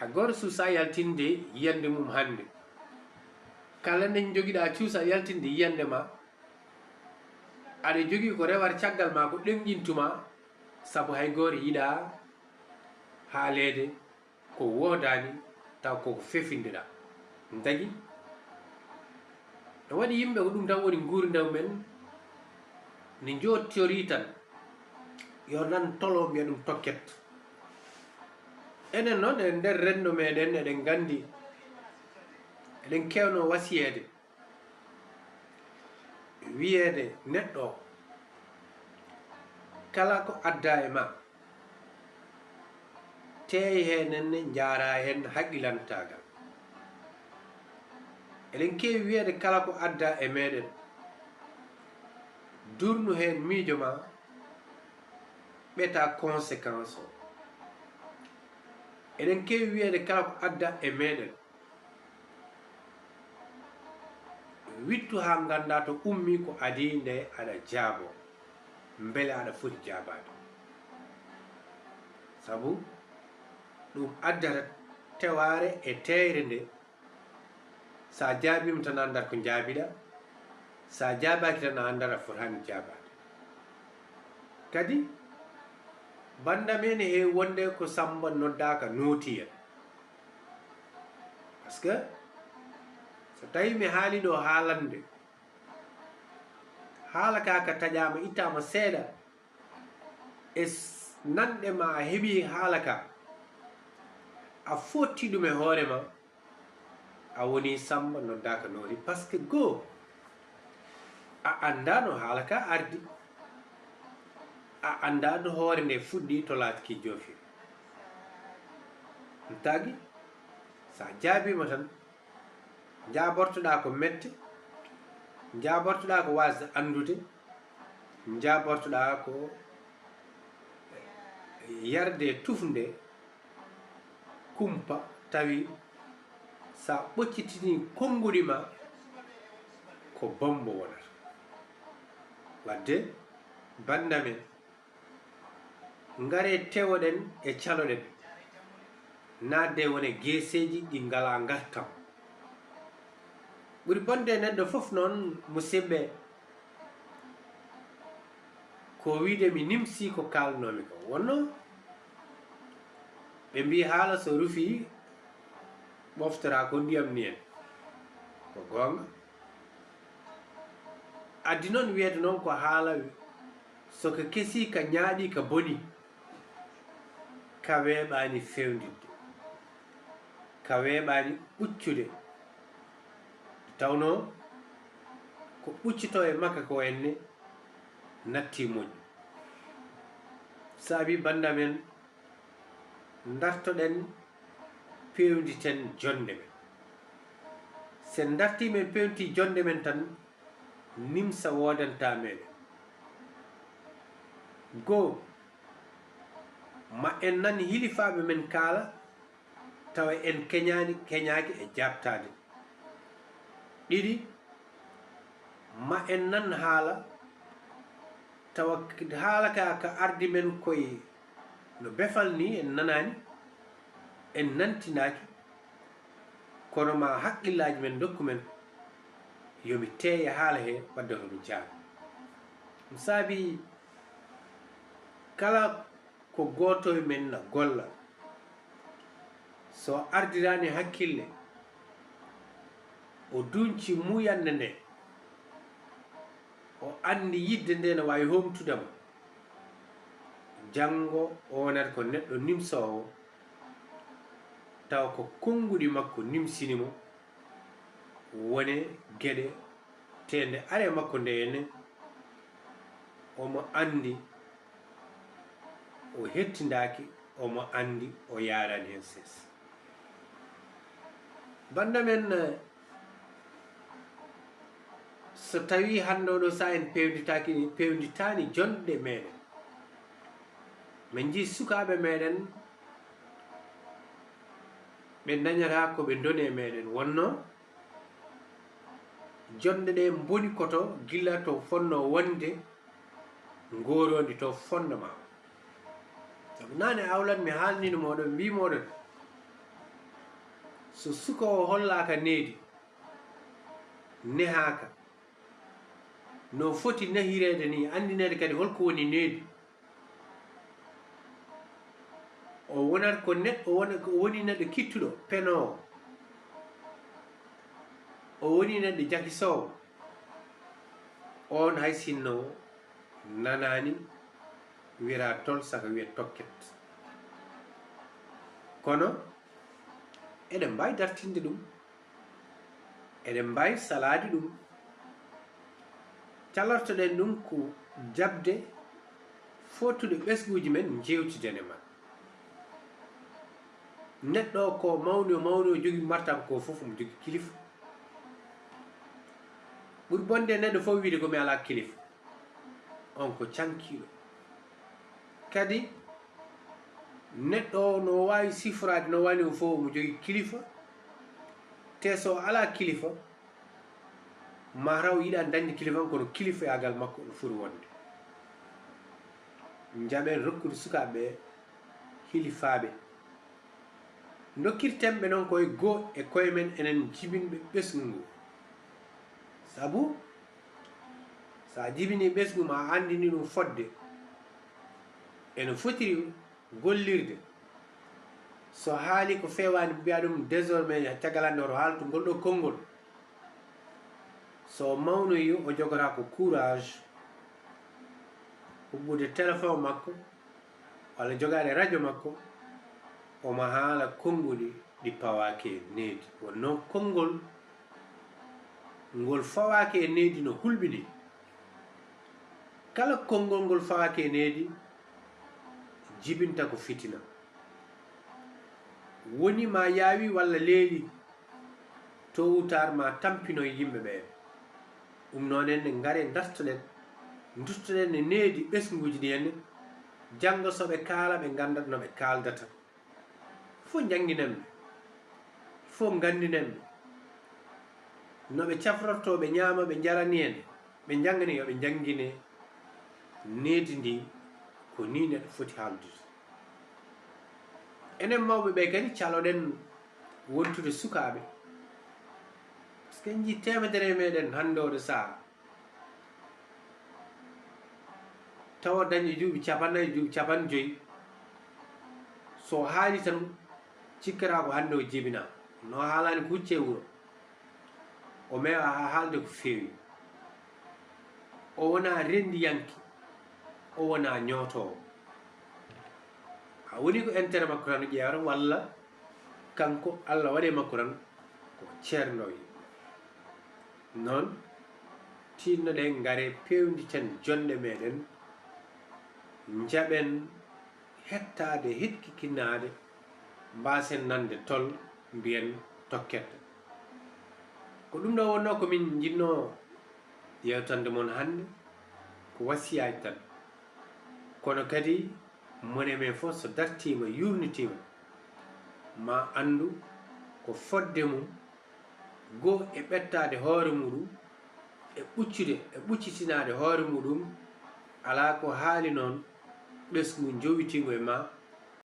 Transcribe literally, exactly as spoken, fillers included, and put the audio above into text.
Hay gooto suusaa yaltinde yiyannde mum hannde. Kala nde njogiɗaa cuusa yaltinde yiyannde ma, aɗa jogii ko rewata caggal ma ko ɗemƴintuma, sabu hay gooto yiɗaa haaleede ko woodaani taw koko fefindiraa. Ndagi no waɗi yimɓe ko ɗum tan woni nguurndam men, ne njooɗtorii tan yo nan tolo mbiya ɗum tokket. Enen noon e nder renndo meɗen eɗen nganndi eɗen keewno wasiyeede wiyeede neɗɗo o kala ko adda e ma teey heen ne njaara heen haqqilantaagal. Eɗen keewi wiyeede kala ko adda e meɗen durnu heen miijo ma ɓeta conséquence o. Eɗen keewi wiyeede kala ko adda e meɗen wittu haa ngannda to ummi ko adii nde aɗa jaabo mbele aɗa foti jaabaade. Sabu ɗum addata tewaare e teeyre nde sa jaabiima tan a anndat ko njaabiɗa, sa jaabaaki tan a anndat a fotaani jaabaade. Kadi banndam ene heewi wonde ko Sammba noddaaka nootiya. Parce que so tawi mi haali ɗo haalande haala ka ka taƴaama ittaama seeɗa e nanɗe ma a heɓi haala ka a fotti ɗum e hoore ma a woni Sammba noddaaka nooti. Parce que goo a anndaano haala ka ardi, a anndaano hoore nde fuɗɗi to laatki joofi. Ɗum tagi sa jaabiima tan njaabortoɗaa ko mette, njaabortoɗaa ko waasde anndude, njaabortoɗaa ko yarde tufnde kumpa tawi sa ɓoccitinii konnguɗi ma ko bommbo wonata. Wadde bannda men ngare tewoɗen e caloɗen naatde wone geeseeji ɗi ngalaa ngartam. Ɓuri bonde e neɗɗo fof noon musidɓe ko wiide mi nimsi ko kaalnoomi ko wonno ɓe mbi haala so rufi ɓoftora ko ndiyam ni en ko goonga. Addi noon wiyeede noon ko haala so ka kesi ka ñaaɗi ka boni ka weeɓaani fewndidde ka weeɓaani ɓuccude tawnoo ko ɓuccitoo e makka ko enne natti moƴƴu. Saabi bannda men ndartoɗen pewnditen jonnde men. Sen ndartii men pewnditi jonnde men tan nimsa woodanta meɗen. Goo ma en nan hilifaaɓe men kaala tawa en keñaani keñaaki e jaabtaade. Ɗiɗi ma en nan haala tawa haala ka ka ardi men koye no befal ni en nanaani en nantinaaki kono ma haqqillaaji men ndokku men yo mi teeye haala he wadde ko mi jaaba. Ɗum saabi kala ko gooto e men na golla so ardiraani hakkille o duñci muuyannde nde o anndi yidde nde no waawi hoomtude mo janngo o wonata ko neɗɗo nimsoowo tawa ko konnguɗi makko nimsini mo wone geɗe tee nde are makko nde ene omo anndi o hettindaaki omo anndi o yaarani heen sees. Bannda men so tawii hannde oɗo saha en pewnditaaki pewnditaani jonɗe meɗen min njii sukaaɓe meɗen ɓe ndañata ko ɓe ndoni e meɗen wonno jonɗe ɗe mboni koto gila to fonno wonde ngoroondi to fondement sabu naane awlan mi haalnino moɗon mbi moɗon So suka o hollaaka needi, nehaaka no foti nehireede nii, anndineede kadi holko woni needi, o wonat ko neɗɗo, o wona, o woni neɗɗo kittuɗo, penoowo, o woni neɗɗo jakisoowo, oon hay sinno nanaani wiyata tol, saka wiyee tokket. Kono eɗen mbaawi dartinde ɗum, eɗen mbaawi salaade ɗum. Calortoɗen ɗum ko jaɓde footude ɓesnguuji men, njeewtiden e maɓɓe. Neɗɗo ko mawni o mawni, o jogii martaba, ko fof omo jogii kilifa. Ɓuri bonde neɗɗo fof wiyde ko mi alaa kilifa, on ko cankiiɗo. Kadi neɗɗo o no waawi siforaade no wayi no fof omo jogii kilifa, te so alaa kilifa, ma taw yiɗaa dañde kilifa, kono kilifayaagal makko no foti wonde. Njaɓen rokkude sukaaɓe ɓe hilifaaɓe. Ndokkirten ɓe noon ko e goo e koye men, enen jibinɓe ɓesngu ngu. Sabu, so a jibinii ɓesngu ma, a anndinii ɗum fotde e no fotiri gollirde. So haali ko feewaani, mbiyaa ɗum désormais, caggal hannde hoto haaltu ngol ɗoo konngol. So o mawnoyi, o jogata ko courage huɓɓude téléphone makko, walla jogaade radio makko, omo haala konnguli ɗi pawaaki e needi. Wonno konngol ngol fawaaki e needi no hulɓinii. Kala konngol ngol fawaaki e needi, jibinta ko fitina. Woni ma yaawi walla leeli, tôt ou tard ma tampinoy yimɓe ɓe. Ɗum noon, en ne ngare, dartoɗen, duttoɗen e needi ɓesnguuji ɗi, en ne janngo so ɓe kaala, ɓe nganndat no ɓe kaaldata. Fof njannginen ɓe, fof nganndinen ɓe no ɓe cafrortoo, ɓe ñaama, ɓe njarani en, ɓe njanngani, yo ɓe njanngine needi ndi, ko nii neɗɗo foti haaldude. Enen mawɓe ɓe kadi, caloɗen wontude sukaaɓe, par ce que en njii teemedere e meɗen hannde oɗo sahaa, tawa dañi duuɓi capannayyi, duuɓi capanɗe joyi, so haali tan cikkata ko hannde o jibinaa, no haalaani ko hucce wuro, o meewa haalde ko feewi, o wonaa renndiyanke, o wonaa ñootoowo. A woni ko intérêt makko tan o ƴeewata, walla kanko Allah waɗi e makko tan ko ceerno yimɓe. Noon, tiinno-ɗen, ngare, peewnditen jonɗe meɗen, njaɓen hettaade, hetkikinaade, mbaasen nande tol, mbiyen tokket. Ko ɗum ɗo wonnoo ko min njinnoo yeewtande mon hannde, ko wasiyaaji tan. Kono kadi, mone men fof so dartiima, yuurnitiima, ma anndu ko fotde mum, goo e ɓettaade hoore muɗum, e ɓuccude, e ɓuccitinaade hoore muɗum, alaa ko haali noon, ɓesngu jowitiingu e ma,